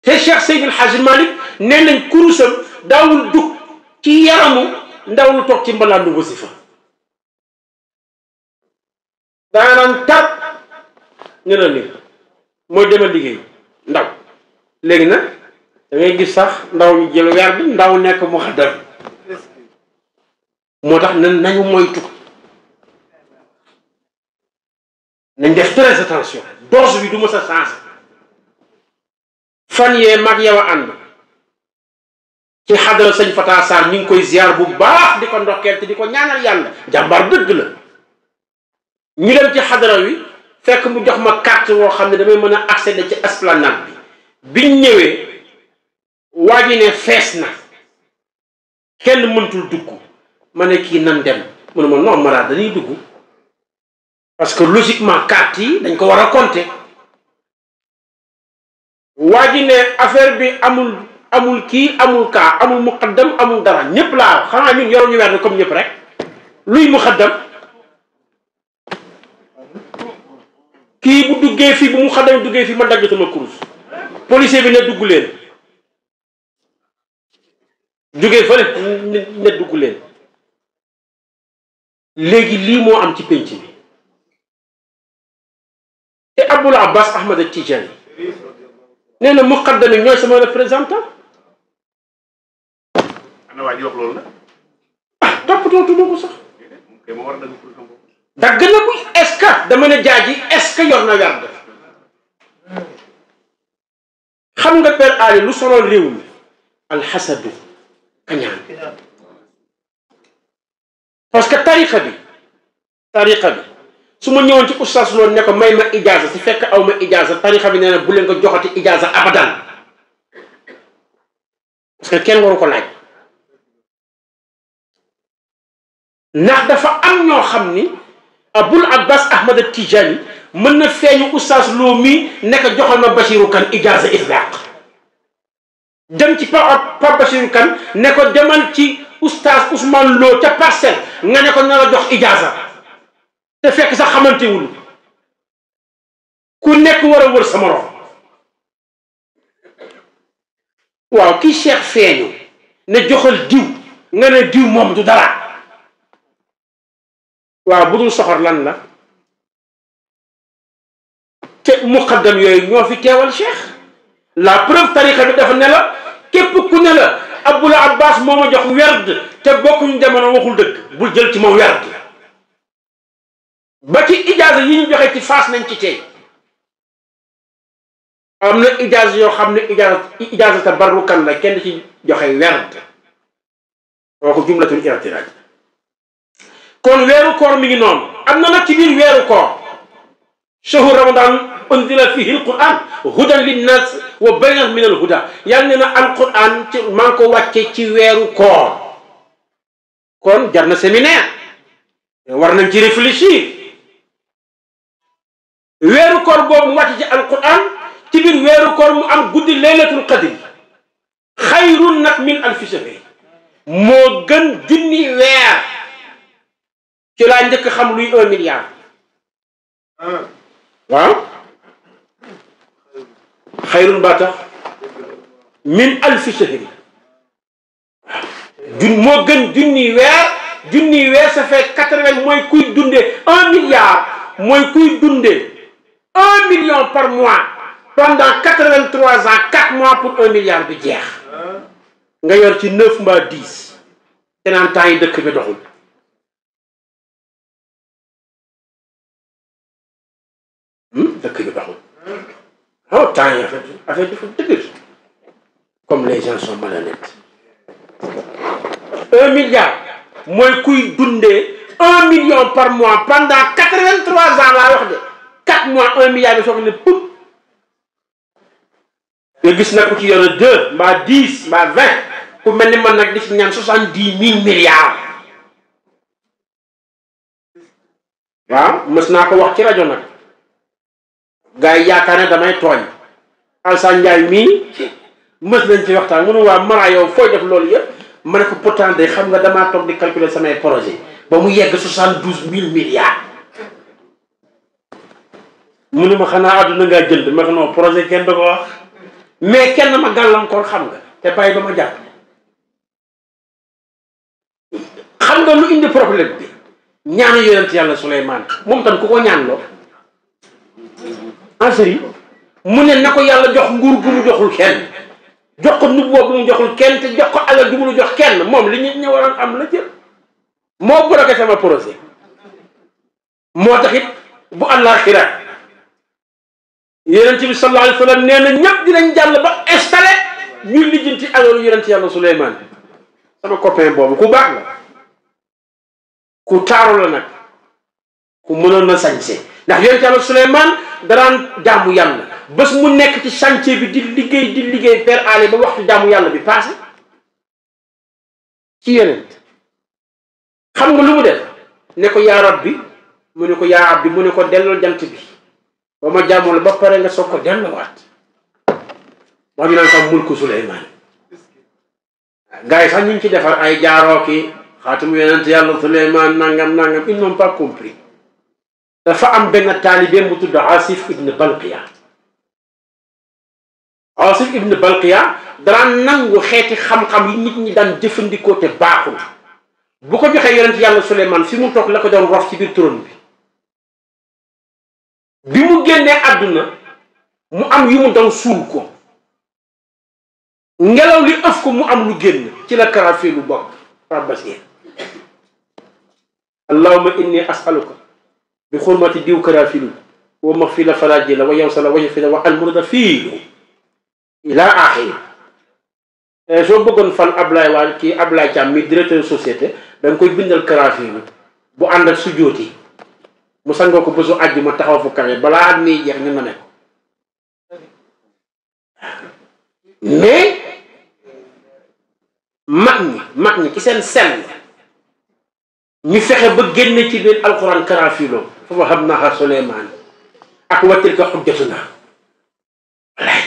te Cheikh Seydil Hadji Malick nee nañ kurusam daawul dugg ci yaramu ndaw lu toog ci mbalaandu wasifa daanaan tar ñu ne ni mooy demal liggéey ndaw léegi nag da ngay gis sax ndaw ñu jël weer bi ndaw nekk mu xaddam moo tax nañu moytu nañ def très attention dose bi du ma sa changé fan yee mag yow a ànd ci xadara sëñ Fata Sarr ñu ngi koy ziar bu baax di ko ndokkeel te di ko ñaanal yàlla jàmbaar dëgg la ñu dem ci xadara wi fekk mu jox ma carte woo xam ne damay mën a accéder ci esplanade bi biñ ñëwee waa ji ne fees na kenn mëntul dugg ma ne kii nan dem mu ne ma non mara dañuy dugg parce que logiquement carte yi dañ ko war a compter waa ji ne affaire bi amul kii amul kaa amul muqaddam amul dara ñëpp laa xanaa ñun yoruñu weer comme ñëpp rek luy muqaddam kii bu duggee fii bu muqaddam duggee fii ma dagg sama kurus policier bi ne dugg leen jógee fële ne dugg leen léegi lii moo am ci penc bi te Abul Abbas Ahmad Tijani nee na muqaddam yi ñooy sama représentant. ana waa ji wax loolu la. ah toppatoo tudd ko sax. dagg na ko est-ce que dama ne jaaji est-ce que yor na werd. xam nga Père Ali lu sonal réew mi alxasadu kañaan parce que tariqa bi su ma ñëwoon ci oustaz loolu ne ko may ma ijaaza si fekk aw ma ijaaza tariqa bi nee na bu leen ko joxati ijaaza abadan parce que kenn waru ko laaj ndax dafa am ñoo xam ni Abul Abbas Ahmad Tijani mën na feeñu oustaz loo mi nekk joxal ma Bachirou Kane ijaaza itlaq dem ci Pape Bachirou Kane ne ko demal ci oustaz Ousmane Lo ca Parcelles nga ne ko na la jox ijaaza te fekk sax xamantewul ku nekk war a wër sa morom waaw kii Cheikh feeñu ne joxal diw nga ne diw moom du dara waaw bu dul soxor lan la te muqaddam yooyu ñoo fi teewal Cheikh la preuve tariqa bi dafa ne la képp ku ne la Abul Abbas moo ma jox werd te bokkuñu jamono waxul dëgg bul jël ci moom werd ba ci ijaaza yi ñu joxe ci faas nañ ci tey am na ijaaza yoo xam ne ijaaza tabarrukan la kenn ci joxe werd kooku jumlatul i'tiraaj kon weeru koor mi ngi noonu am na nag ci biir weeru koor shahru ramadan unzila fihi alquran hudan linnas wa bayyinat min alhuda yàlla ne na alquran ci maa ngi ko wàcce ci weeru koor kon jar na séminaire war nañ ci réfléchir weeru koor boobu mu wàcce ci alquran ci biir weeru koor mu am guddi laylatul qadr xayrun nag min alfi shahr moo gën junni weer ci laa njëkk xam luy 1 milliard waaw xayrun ba tax min alfi shahri moo gën junni weer ça fait 80 mooy kuy dundee 1 milliard mooy kuy dundee 1 million par mois pendant 83 ans 4 mois pour 1 milliard bi jeex nga yor ci 9 mbaa 10 te naan temps yi dëkk bi doxul dëkk bi doxul oh temps yi affaire dafa dëgër comme les gens sont malhonnêtes 1 milliard mooy kuy dundee 1 million par mois pendant 83 ans laa wax de 4 mois 1 milliard bi soo ko ne pour nga gis na ko ci yore 2 mbaa 10 mbaa 20 ku mel ni man nag di ci ñaan 70 000 milliards waaw mës naa ko wax ci rajo nag gars yi yaakaar ne damay tooñ Alassane Ndiaye mii mës nañ ci waxtaan mënu waa Mara yow fooy def loolu yëpp ma ne ko pourtant de xam nga damaa toog di calculer samay projet ba mu yegg 72 000 milliards mu ne ma xanaa àdduna ngaa jënd ma ko non projet kenn du ko wax mais kenn ma gàllankoor xam nga te bàyyi ba ma jàpp xam nga lu indi problème bi ñaanu yonent yàlla Suleymaan moom tam ku ko ñaan loo anseri mu ne na ko yàlla jox nguur gu mu joxul kenn jox ko nubuwwa bu mu joxul kenn te jox ko alal du mu jox kenn moom li ñu waroon am la jël moo bloqué sama projet moo taxit bu àllaaxira yonent bi sallallahu alayhi wa sallam nee na ñëpp dinañ jàll ba installé ñuy lijjanti alalu yonent yàlla Suleymaan sama copain boobu ku baax la ku taaru la nag ku mënoon na sañse ndax yonent yàlla Suleymaan daraan jaamu yàlla bés mu nekk ci chantier bi di liggéey Père Ali ba waxtu jaamu yàlla bi passé ci yonent xam nga lu mu def ne ko yaa rabbi mu ne ko yaa abdi mu ne ko delloo jant bi ba ma jaamu la ba pare nga soog ko delloowaat wax ñu naan sax mulku Suleymaan gars yi sax ñu ngi ci defar ay jaaroo ki xaatimu yonent yàlla Suleymaan nangam ils n'ont pas compris dafa am benn taalibeem bu tudd Asif ibn Balqiya Asif ibn Balqiya daraan nangu xeeti xam-xam yi nit ñi daan jëfandikoo te baaxul bu ko joxee yonent yàlla Suleymaan fi mu toog la ko doon rof ci biir trône bi mu génnee àdduna mu am yu mu doon suul ko ngelaw li ëf ko mu am lu génn ci la karafi lu bokk rabbasi allahumma inni as'aluka bi xurmati diw karafilu wa maxfila farajila wa yawsala wa yafila wa almurada fiilu ila axiri soo bëggoon fal Ablaye waa kii Ablaye Thiam mi directeur société da nga koy bindal karafilu bu ànd ak sujooti mu sangoo ko bésu àjjuma taxaw fu kawe balaa at miy jeex ñu ne ko mais mag ñi ci seen sell ñu fexe ba génne ci biir alxuraan karaafilo fa wahabnaha Suleymaan ak wa tilka hujjatuna walaay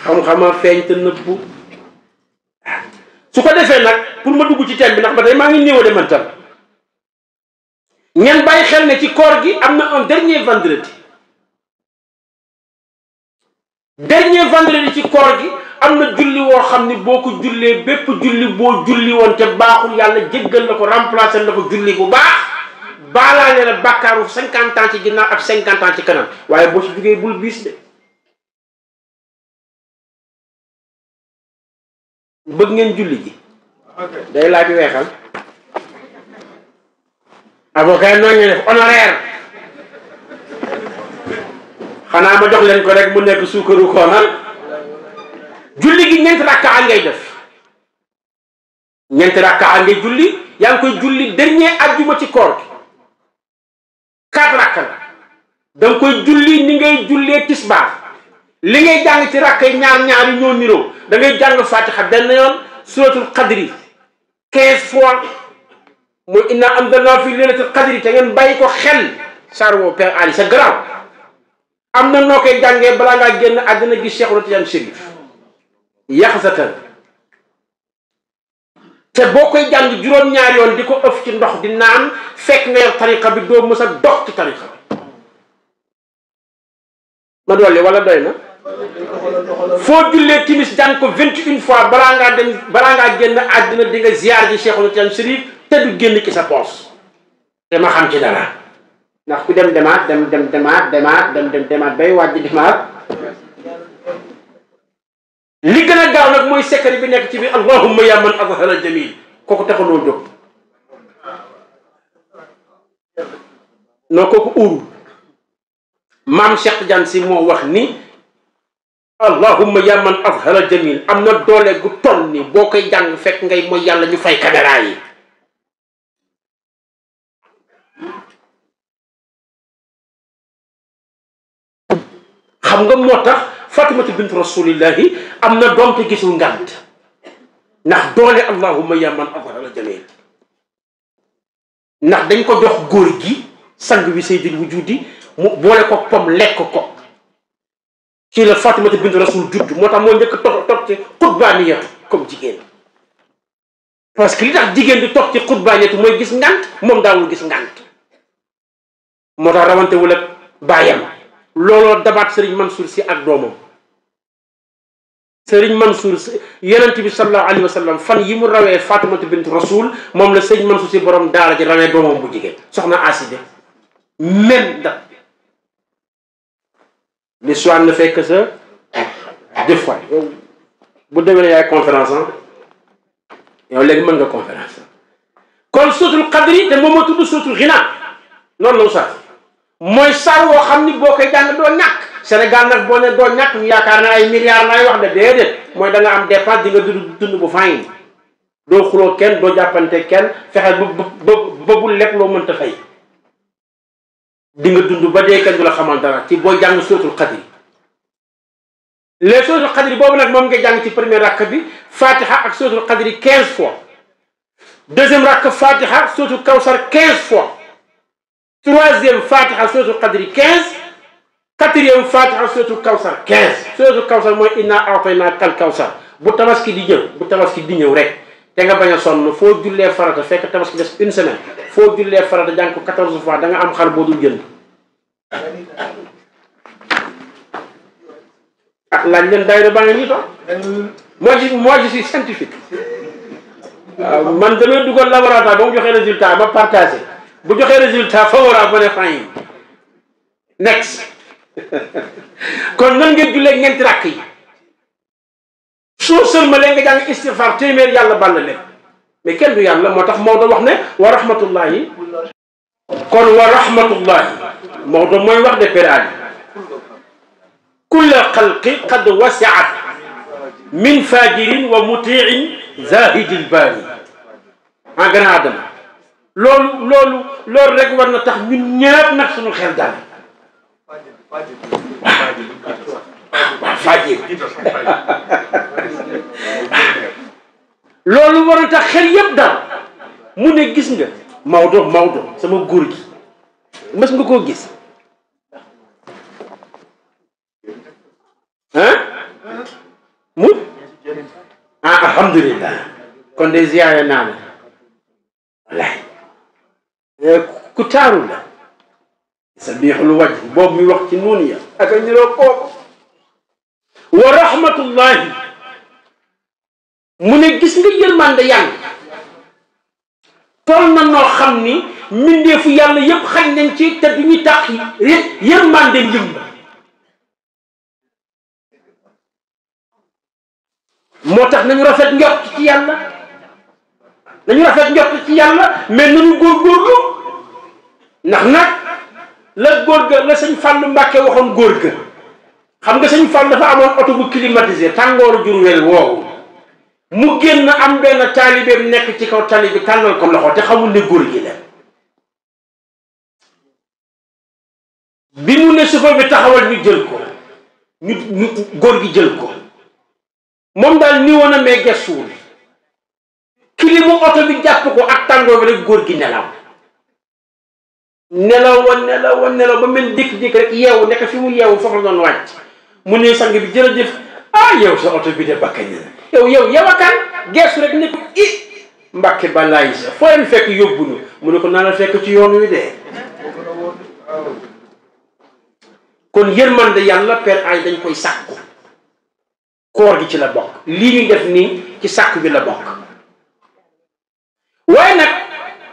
xam-xama feeñ te nëbbu su ko defee nag pour ma dugg ci thème bi ndax ba tey maa ngi néew de man tam ngeen bàyyi xel ne ci koor gi am na un dernier vendredi ci koor gi am na julli woo xam ni boo ko jullee bépp julli boo julli woon te baaxul yàlla jéggal la ko remplacer la ko julli bu baax baalaale la bàkkaaru 50 ans ci ginnaaw ak 50 ans ci kanam waaye boo ci jugee bul biis de bëgg ngeen julli ji day laaj weexal avocat noonu ngeen def honoraire xanaa ma jox leen ko rek mu nekk suukaru koona julli gi ñeenti rakkaa ngay def ñeenti rakkaa ngay julli yaa ngi koy julli dernier ajjuma ci koor gi 4 rakka la da nga koy julli ni ngay jullee tisbaar li ngay jàng ci rakka yi ñaar yi ñoo niroo da ngay jàng fatiha benn yoon suratul qadri 15 fois mooy inna anzalnaahu fi laylatil qadri te ngeen bàyyi ko xel saar woo Père Ali c'est grave am na noo koy jàngee balaa ngaa génn àddina gis Cheikh Tidiane Chérif yaxasatan te boo koy jàng juróom-ñaari yoon di ko ëf ci ndox di naan fekk nga yor tariqa bi doo mës a dox ci tariqa bi ma dolli wala doy na foo jullee timis jàng ko 21 fois balaa ngaa génn àddina di nga ziar ji Cheikh Tidiane Chérif te du génn ci sa poos te ma xam ci dara ndax ku dem demaat bay wàjj demaat li gën a gaaw nag mooy secret bi nekk ci biir allahumma ya man azhara jamil kooku taxuloo jóg non kooku uuru maam Cheikh Tidiane si moo wax ni allahumma ya man azhara jamil am na doole gu toll ni boo koy jàng fekk ngay mooy yàlla ñu fay caméra yi xam nga moo tax Fatimatu bint rasulillahi am na doom te gisul ngànt ndax doole allahumma ya man azhara jamil ndax dañ ko jox góor gi sang wi sayyidul wujudi mu boole ko pom lekk ko ci la Fatimatu bint rasul judd moo tax moo njëkk toog ci xutbaaniyatu comme jigéen parce que li tax jigéen di toog ci xutbaaniyatu mooy gis ngànt moom daawul gis ngànt moo tax rawantewul ak baayam looloo dabaat Serigne Mansour Sy ak doomam Serigne Mansour yonent bi sallallahu alayhi wa sallam fan yi mu rawee Fatimatu bint Rasul moom la Serigne Mansour si borom daara ji rawee doomam bu jigéen soxna Aside même date l'histoire ne fait que ça deux fois bu demee yaay conférence yow léegi mën nga conférence kon suutul qadri te moom moo tudd suutul xinaa noonu la oustaz mooy saar woo xam ni boo koy jàng doo ñàkk Sénégal nag boo ne doo ñàkk ñu yaakaar ne ay milliards lay wax de déedéet mooy da nga am dépense di nga dund bu fay doo xuloo kenn doo jàppante kenn fexe ba bul lépp loo mënta fay di nga dund ba dee kenn du la xamal dara ci boo jàng suutul qadri les suutul qadri boobu nag moom nga jàng ci premier rakk bi fatiha ak suutul qadri 15 fois deuxième rakk fatiha suutul kawsar 15 fois troisième fatiha suutul qadri 15 quatrième fatiha suutul kawsar 15 suutul kawsar mooy inna a'tayna kal kawsar bu tabaski di ñëw rek te nga bañ a sonn foo jullee farata fekk tabaski des une semaine foo jullee farata jàng ko 14 fois da nga am xar boo dul jënd ah laaj leen daayira baa nga nii toog moi je suis scientifique waaw man damay dugal laboratoire ba mu joxee résultat ma partagé bu joxee résultat favorable ba ne fan yi next kon nan ngeen jullee ñeenti rakk yi soo sëlmalee nga jàng istighfar téeméer yàlla bàll leen mais kenn du yàlla moo tax Maodo wax ne wa rahmatullahi kon wa rahmatullahi Maodo mooy wax de péral kulla xalqi qad wasiat min fajirin wa mutiin zahidil baari en grand adama loolu rek war na tax ñun ñëpp nag suñu xel daal waaw fajir loolu war na tax xel yëpp daal mu ne gis nga Maodo sama góor gi mës nga koo gis mu alhamdulillah kon de ziyaare naa la wallaay ku taaru la sabihul wajh boobu muy wax ci noonu ya ak a niroo kooku wa rahmatullahi mu ne gis nga yërmande yàlla toll na noo xam ni mbindeefu yàlla yëpp xañ nañ ci te duñu tax yërmande njëm moo tax nañu rafet njort ci yàlla mais nañu góorgóorlu ndax nag la góor ga la sëñ Fàllu Mbàkke waxoon góor ga xam nga sëñ Fàllu dafa amoon oto bu climatisé tàngooru Jurbel woowu mu génn am benn taalibeem nekk ci kaw tali bi tànnal ko loxo te xamul ne góor gi la bi mu ne chauffeur bi taxawal ñu jël ko ñu góor gi jël ko moom daal ni woon a mais gestuwul kilimu oto bi jàpp ko ak tàngoor bi rek góor gi nelaw ba mel dikk rek yeewu nekk fi mu yeewu foofu la doon wàcc mu ne sang bi jërëjëf yow sa oto bi de bakkañ na yow akan gestu rek ne ko Mbàkke balaay sa foo leen fekk yóbbu ñu mu ne ko naa la fekk ci yoon wi de kon yërmande yàlla per ay dañ koy sàkku koor gi ci la bokk lii ñuy def nii ci sàkku bi la bokk waaye nag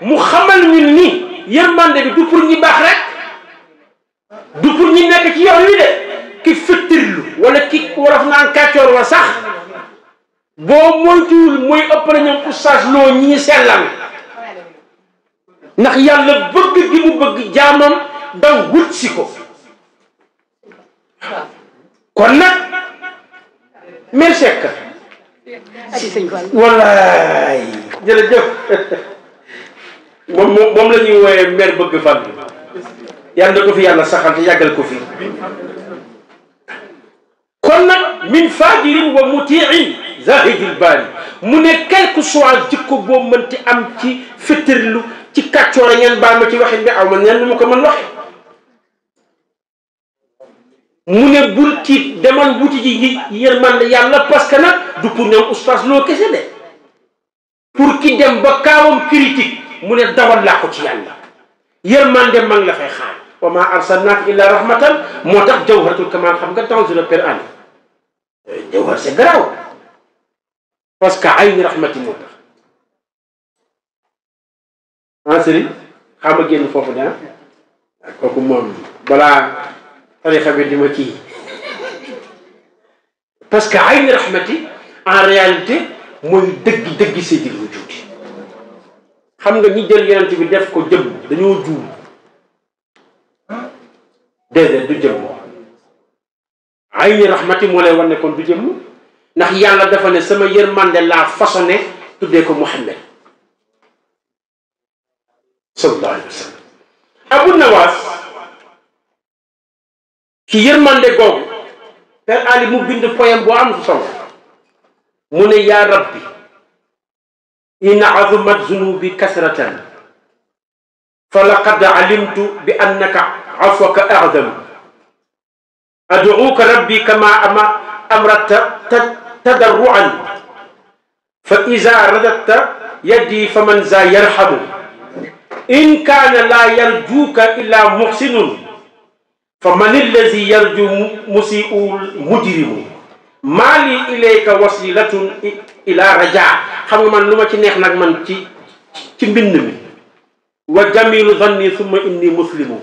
mu xamal ñun ni yërmande bi du pour ñi baax rek du pour ñi nekk ci yoon wi de ki fittirlu wala ki wolof naan kàccoor wa sax boo moytuwul mooy ëpp na ñoom oustaz loo ñii sellal ndax yàlla bëgg gi mu bëgg jaamam daw wut si ko kon nag mel sekk wallaay jërëjëf moom la ñuy wooyee mer bëgg fan yàlla na ko fi yàlla saxal te yàggal ko fi kon nag min fajirin wa mutiin zahidil baari mu ne quelque soit jikko boo mënti am ci fittirlu ci kàccoore ngeen baal ma ci waxin bi aw ma neen lu ma ko mën waxe mu ne bul tiit demal wuti ji yërmande yàlla parce que nag du pour ñoom oustaz loo kese de pour ki dem ba kaawam critique mu ne dawal laa ko ci yàlla yërmande ma ngi la fay xaar wa ma arsalnaaka illa rahmatan moo tax jawharatul kamal xam nga dans le per jawhar c'est grave parce que ayni rahmati moo tax sëriñ xam nga génn foofu dana kooku moom balaa tarixa bi di ma kii parce que ayni rahmati en réalité mooy dëgg seydil wujudi xam nga ñi jël yonent bi def ko jëm dañoo juum déedéet du jëm ayni rahmati moo lay wan ne kon du jëm ndax yàlla dafa ne sama yërmande laa façonné tuddee ko Muhammad sallallahu alayhi wa sallam Abu Nawas ci yërmande googu Père Ali mu bind poème boo am solo mu ne yaa rabbi in azumat zunubi kasratan fa laqad alimtu bi annaka afwaka a'zam ad'uka rabbi kama amrata tadarruan fa iza radatta yadi faman za yarhamu in kaana laa yarjuuka illaa muxsinun fa man allazi yarju musii'ul mujrimu maa li ilayka wasilatun ila rajaa xam nga man lu ma ci neex nag man ci mbind mi wa jamilu zanni summa inni muslimu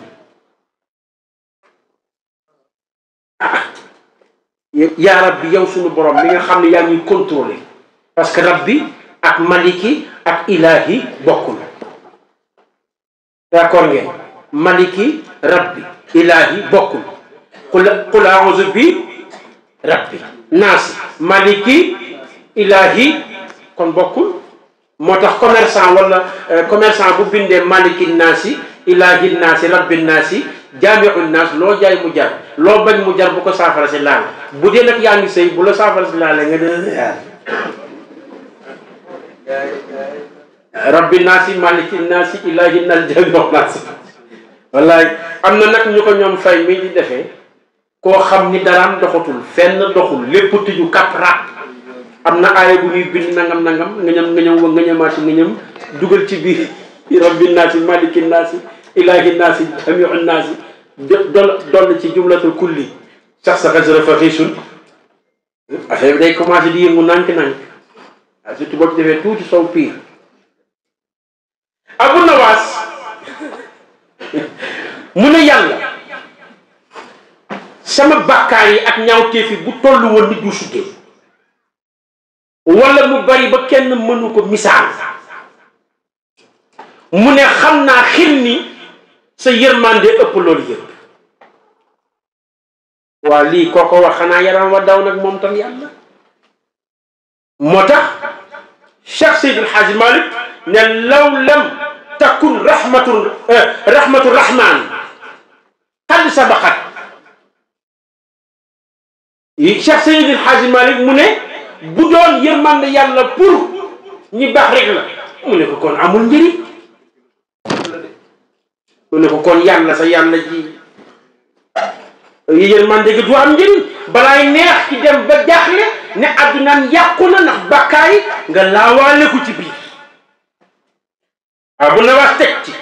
yaa rabbi yow suñu borom mi nga xam ne yaa ñuy contrôlé parce que rabbi ak maliki ak ilahi bokkul d'accord ngeen maliki rabbi ilahi bokkul qul a'udhu bi rabbi naasi maliki ilahi kon bokkul moo tax commerçant bu bindee maliki naasi ilahi naasi rabbi naasi jaami'u naas loo jaay mu jar loo bañ mu jar bu ko saafara si laal bu dee nag yaa ngi sëy bu la saafara si laale nga dina rabbi naasi maliki naasi ilahi naas jaami'u naas wallaay am na nag ñu ko ñoom fay mi di defee koo xam ni daraam doxatul fenn doxul lépp tiju kapraat am na aaya bu ñuy bind nangam nga ñamaati nga ñëm dugal ci biir rabbi naasi maliki naasi ilahi naasi jamiu naasi doll ci jumlatul kulli sax sa xasara fa xiisul affaire bi day commencé di yëngu nànk-nànk surtout boo ci defee tuuti sow piir Abu Nawaas mu ne yàlla sama bàkkaar yi ak ñaawteef yi bu tollu woon nit du suggee wala mu bari ba kenn mënu ko misaal mu ne xam naa xir ni sa yërmande ëpp loolu yëpp waa lii kooko wax xanaa yaram wa daw nag moom tam yàlla moo tax Cheikh Seydil Hadji Malick ne law lam takun rahmatu rahman qad sabaqat Cheikh Seydil Hadji Malick mu ne bu doon yërmande yàlla pour ñi baax rek la mu ne ko kon amul njëriñ mu ne ko kon yàlla sa yàlla ji yërmande gi du am njëriñ balaay neex ci dem ba jaaxle ne addunaam yàqu na ndax bàkkaay nga laawaale ko ci biir Abu Nawaas teg ci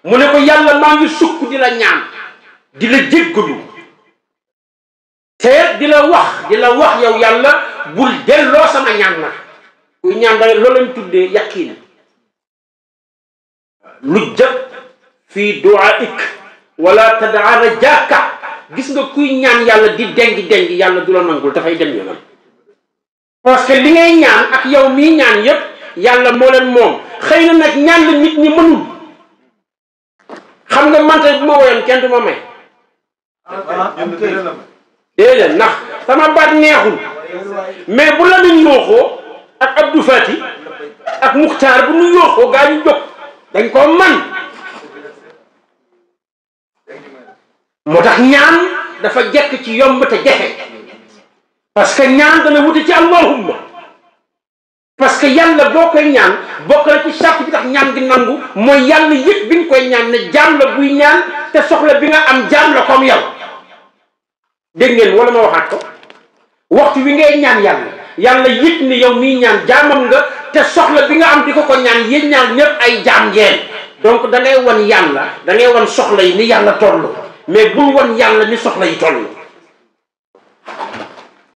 mu ne ko yàlla maa ngi sukk di la ñaan di la jéggalu te di la wax yow yàlla bul delloo sama ñaan na kuy ñaan da loolu lañ tuddee yaqiin lujja fii du'aik wala tadaa rajaaka gis nga kuy ñaan yàlla di dengi yàlla du la nangul dafay dem yoonam parce que li ngay ñaan ak yow mii ñaan yépp yàlla moo leen moom xëy na nag ñaan la nit ñi mënul xam nga mante bu ma woyoon kenn du ma may déedéet ndax sama baat neexul mais bu la ñu yooxoo ak Abdou Fati ak Muxtaar bu ñu yooxoo gaa ñu jóg dañ ko man moo tax ñaan dafa jekk ci yomb te jafe parce que ñaan dana wuti ci allahumma parce que yàlla boo koy ñaan bokk na ci sàrt bi tax ñaan gi nangu mooy yàlla yëg bi nga koy ñaan ne jaam la buy ñaan te soxla bi nga am jaam la comme yow dégg ngeen wala ma waxaat ko waxtu wi ngay ñaan yàlla yëg ni yow miy ñaan jaamam nga te soxla bi nga am di ko ñaan yéen ñaan ñëpp ay jaam ngeen donc da ngay wan yàlla da ngay wan soxla yi ni yàlla toll mais bul wan yàlla ni soxla yi toll